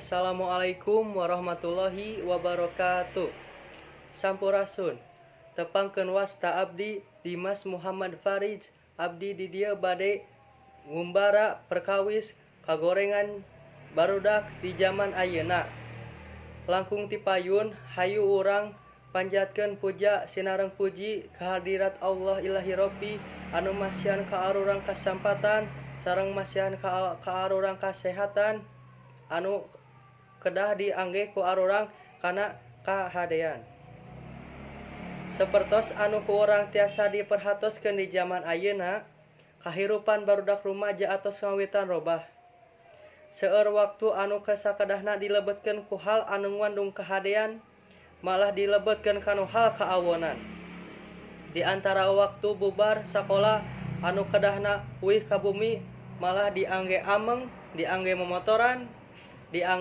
Assalamualaikum warahmatullahi wabarakatuh. Sampurasun. Tepangkeun wasta abdi Dimas Muhammad Farij. Abdi di dieu bade ngumbara perkawis kagorengan barudak di jaman ayeuna. Langkung ti payun, hayu urang panjatkeun puja sinareng puji kehadirat Allah Ilahi Robbi anu masihan ka arurang kasampatan sareng masihan ka arurang kasehatan anu kedah diangge ku arurang kana kahadean. Sapertos anu ku urang tiasa diperhatoskeun di jaman ayeuna, kahirupan barudak rumaja atos ngawitan robah. Seueur waktu anu sakedahna dilebetkeun ku hal anu ngandung kahadean, malah dilebetkeun kanu hal kaawonan. Di antara waktu bubar sakola anu kedahna uih ka bumi malah diangge ameng, diangge momotoran,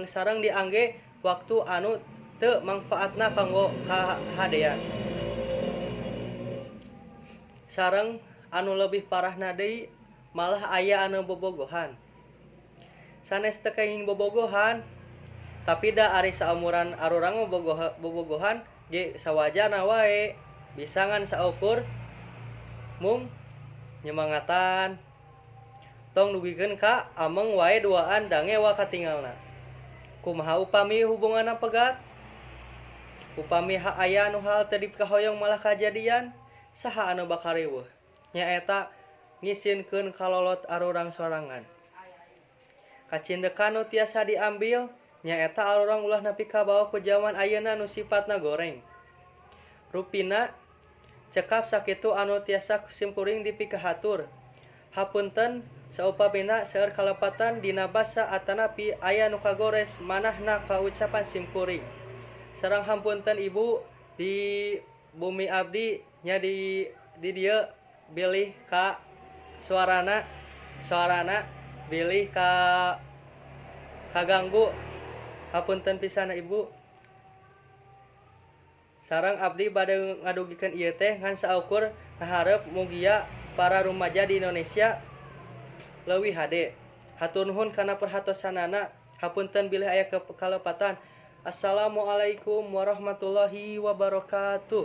sareng diangge waktu anu teu mangfaatna kanggo kahadean. Sareng anu leuwih parahna deui malah aya anu bobogohan. Sanes teu kenging bobogohan, tapi da ari saumuran arurang mah bobogohan ge sawajarna wae, bisa ngan saukur mung nyemangatan. Tong dugikeun ka ameng wae duaan dange wa katingalna. Kumaha upami hubunganna pegat? Upami aya anu hal teu dipikahoyong malah kajadian, saha anu bakal riweuh? Nyaeta ngisinkeun kalolot arurang sorangan. Kacindekan nu tiasa diambil nyaeta arurang ulah nepi kabawa ku jaman ayeuna nu sipatna goreng. Rupina cekap sakitu anu tiasa simkuring dipikahatur. Hapunten saupamina seueur kalepatan dina basa atanapi aya nu kagores manahna kaucapan simkuring. Sareng hapunten ibu di bumi abdi nya di dieu bilih ka suarana bilih ka kaganggu, hapunten pisan ibu. Sareng abdi bade ngadugikeun ieu teh ngan saukur ngaharep mugia para rumaja di Indonesia leuwih hade. Hatur nuhun kana perhatosanana. Hapunten bilih aya kalepatan. Assalamualaikum warahmatullahi wabarakatuh.